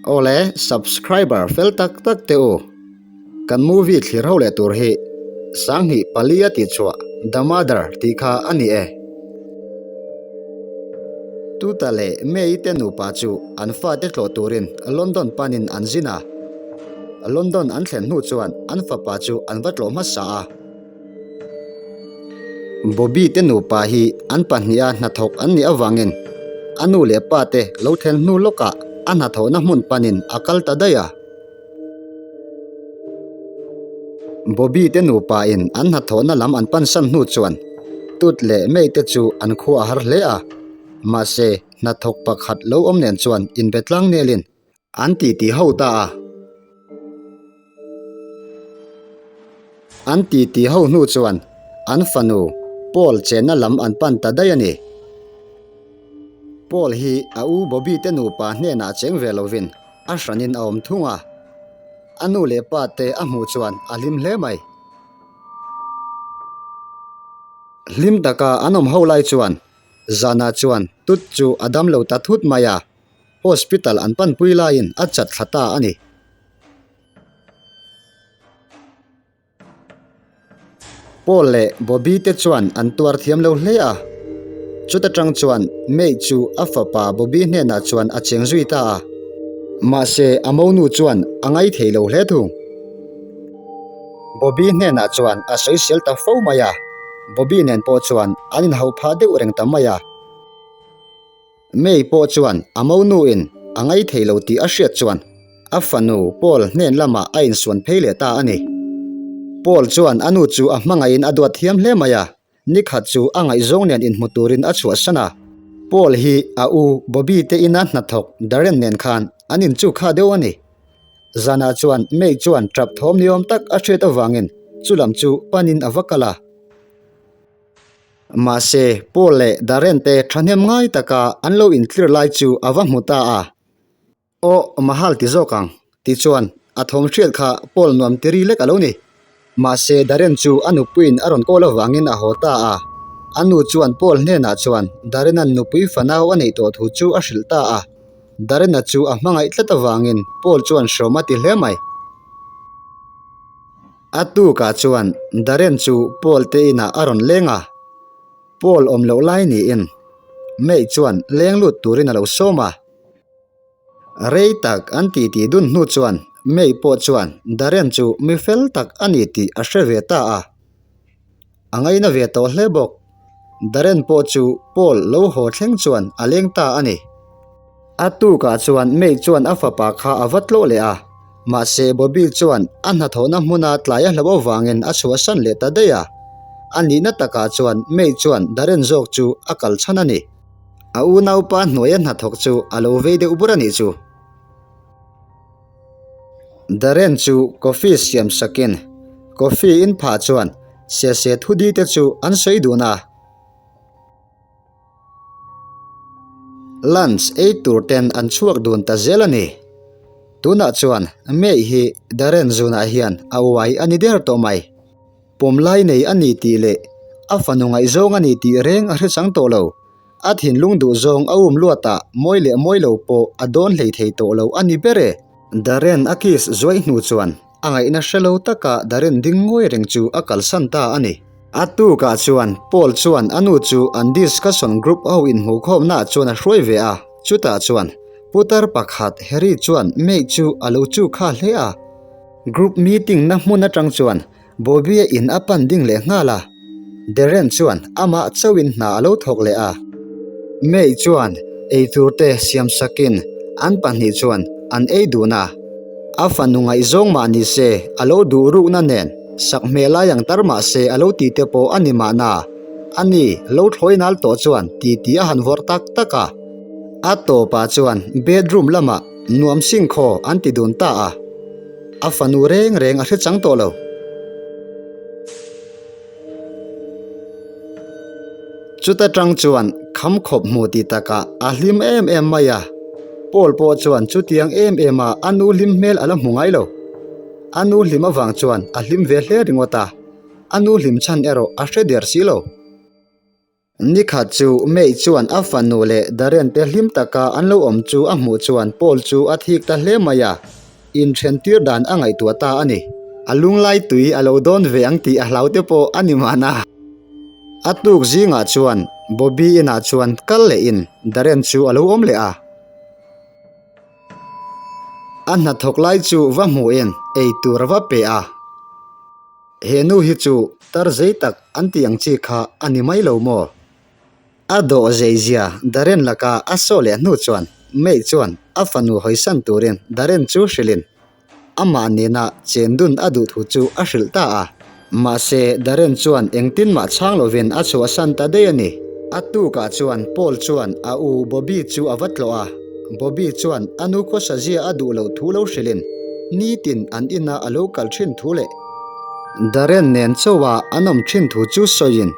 Awle subscriber fel tak tak te u. Kan movie thlir ho leh tur hi Sanghnih palia tih chhuah The Mother tih kha a ni e. Tuta leh May te nupa chu an fate tlawh turin London panin an zin a. London an thlen hnu chuan an fapa chu an va tlawh hmasa a. Bobby te nupa hi an pahniha hnathawk an nih avangin a nu leh pa te lo thlen hnu lawkah a hnathawhna hmun panin a kal ta daih a. Bobby te nupa in an hnathawhna lam an pansan hnu chuan Tut leh May te chu an khua a har hle a, mahse hnathawk pakhat lo awm nen chuan inbe tlang nelin An titi ho ta a. An titi ho hnu chuan an fanu Paul chenna lam an pan ta daih a ni. Paul hi a u Bobby te nupa hnenah cheng ve lovin a hranin a awm thung a. A nu leh pa te a hmuh chuan a hlim hle mai. Hlim taka an awm ho lai chuan zanah chuan tut chu a dam lo ta thut mai a. Hospital an panpui laiin a chat thla ta a ni. Paul leh Bobby te chuan an tuar thiam lo hle a. Chuta tang chuan May chu a fapa Bobby hnenah chuan a cheng zui ta a. Mahse a monu chuan a ngai thei lo hle thung. Bobby hnenah chuan a sawisel ta fo mai a. Bobby nen pawh chuan an inhauh phah deuh reng ta mai a. May pawh chuan a monuin a ngai thei lo tih a hriat chuan a fanu Paul hnen lamah a insuan phei leh ta a ni. Paul chuan a nu chu a hmangaihin a duat thiam hle mai a, nikhat chu a ngaihzawng nen inhmu turin a chhuahsan a. Paul hi a u Bobby te ina hnathawk Darren nen khan an inchuk kha deuh a ni. Zanah chuan May chuan tap thawm ni awm tak a hriat avangin chulam chu panin a va kal a. Mahse, Paul leh Darren te thahnem ngai taka an lo intlir lai chu a va hmu ta a. Aw, mahal ti zawk ang, ti chuan a thawm hriat kha Paul nuam ti ri lek a lo ni. Mahse, Darren chu a nupuiin a rawn kawl avangin a haw ta a. A nu chuan Paul hnenah chuan Darren-a'n nupui fanau a neih tawh thu chu a hrilh ta a. Darren-a chu a hmangaih tlat avangin Paul chuan hrawm a ti hle mai. A tukah chuan Darren chu Paul te inah a rawn leng a, Paul awm loh lai niin May chuan leng lut turin a lo sawm a. Rei tak an titi dun hnu chuan May pawh chuan Darren chu mi fel tak a ni tih a hre ve ta a. A ngaina ve tawh hle bawk. Darren pawh chu Paul lo haw thleng chuan a leng ta a ni. A tukah chuan May chuan a fapa kha a va tlawh leh a, mahse Bobby chuan a hnathawhna hmuna tlai a hlauh avangin a chhuahsan leh ta daih a. A nihna takah chuan May chuan Darren zawk chu a kal chhan a ni. A unaupa hnuaia hnathawk chu a lo vei deuh bur a nih chu. Darren chu coffee siam sakin coffee in phah chuan Sese thudi te chu an sawi dun a. Lunch ei tur ten an chhuak dun ta zel a ni. Tunah chuan May hi Darren zunah hian a uai a ni der tawh mai. Pawmlai nei a ni tih leh a fanu ngaihzawng a ni tih reng a hre chang tawh lo. A thinlung duh zawng a um luat ah mawi leh mawi lo pawh a dawn hlei thei tawh lo a ni ber e. Darren a kiss zuaih hnu chuan a ngaihna hre lo taka Darren ding ngawi reng chu a kalsan ta a ni. A tukah chuan Paul chuan a nu chu an discussion group ho inhmuhkhawmna ah chuan a hruai ve a, chutah chuan putar pakhat Harry chuan May chu a lo chu kha hle a. Group meeting na hmun atang chuan Bobby-a in a pan ding leh nghal a, Darren chuan amah chauhin hna a lo thawk leh a. May chuan eitur te siam sakin an pahnih chuan an ei dun a, a fanu ngaihzawng mah ni se a lo duh rukna nen sak hmel lai ang tar mah se a lo tih te pawh a ni mahna, ani lo thlawi nal tawh chuan titi a han vawrh tak tak a. A tawpah chuan bedroom lamah nuam singkhaw an ti dun ta a. A fanu reng reng a hre chang tawh lo. Chuta tang chuan kham khawp hmu ti takah a hlim em em mai a, Paul pawh chuan chutiang em em a a nu hlim hmel a la hmu ngai lo. A nu hlim avang chuan a hlim ve hle ringawt a, a nu hlim chhan erawh a hre der si lo. Nikhat chu May chuan a fanu leh Darren te hlim taka an lo awm chu a hmuh chuan Paul chu a thik ta hle mai a, inthen tir dan a ngaihtuah ta a ni. A lunglai tui a lo dawn ve ang tih a hlau te pawh a ni mahna. A tuk zingah chuan Bobby inah chuan kal lehin Darren chu a lo awm leh a. A hnathawk lai chu va hmuhin ei tur a va pe a. He nu hi chu tar zei tak an tih ang chi kha a ni mai lo maw? A dawh zei zia Darren laka a saw leh hnu chuan May chuan a fanu hawisan turin Darren chu hrilhin amah nena chen dun a duh thu chu a hrilh ta a. Mahse Darren chuan engtin mah chhang lovin a chhuahsan ta daih a ni. A tukah chuan Paul chuan a u Bobby chu a va tlawh a. Bobby chuan a nu khawsa zia a duh loh thu lo hrilhin nitin an ina a lo kal thin thu leh Darren nen chauha an awm thin thu chu sawiin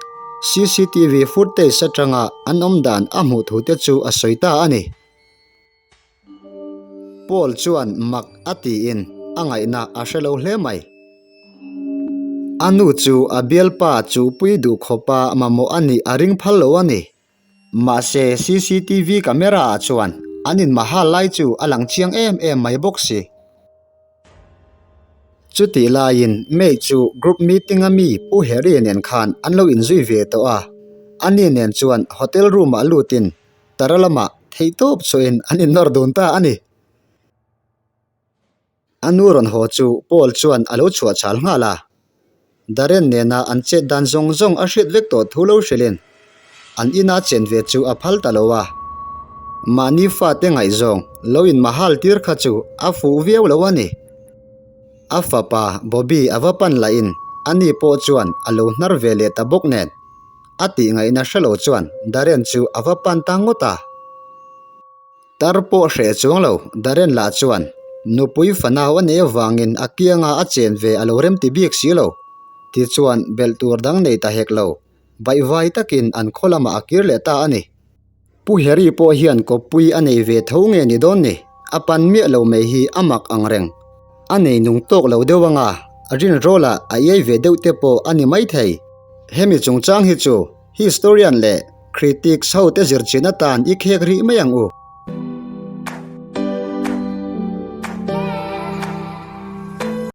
cctv footage atanga an awm dan a hmuh thu te chu a sawi ta a ni. Paul chuan mak a tiin a ngaihna a hre lo hle mai. A nu chu a bialpa chuhpui duh khawpa mamawh a nih a ring phal lo a ni. Mahse cctv camera ah chuan an inmahal lai chu a lang chiang em em mai bawk si. Chutih laiin May chu group meeting a mi Pu Harry nen khan an lo inzui ve tawh a, ani nen chuan hotel room ah lutin tara lamah theihtawp chhuahin an innawr dun ta a ni. A nu rawn haw chu Paul chuan a lo chhuah chhal nghal a. Darren nena an chet dan zawng zawng a hriat vek tawh thu lo hrilhin an ina chen ve chu a phal ta lo a. Mahni fate ngaihzawng lo inmahal tir kha chu a fuh viau lo a ni. A fapa Bobby a va pan lahin ani pawh chuan a lo hnar ve leh ta bawk nen a tih ngaihna hre lo chuan Darren chu a va pan ta ngawt a. Tar pawh hreh chuang lo, Darren lah chuan nupui fanau a neih avangin a kianga a chen ve a lo remti bik si lo. Tichuan, belh tur dang nei ta hek lo, baihvai takin an khaw lamah a kir leh ta a ni. Pu Harry pawh hian kawppui a nei ve tho nge ni dawn ni? A pan miah lo mai hi a mak ang reng. A nei nung tawk lo deuh anga rinrawlah a iai ve deuh te pawh a ni maithei. Hemi chungchang hi chu historian leh critics ho te zirchhin atan i khek rih mai ang u.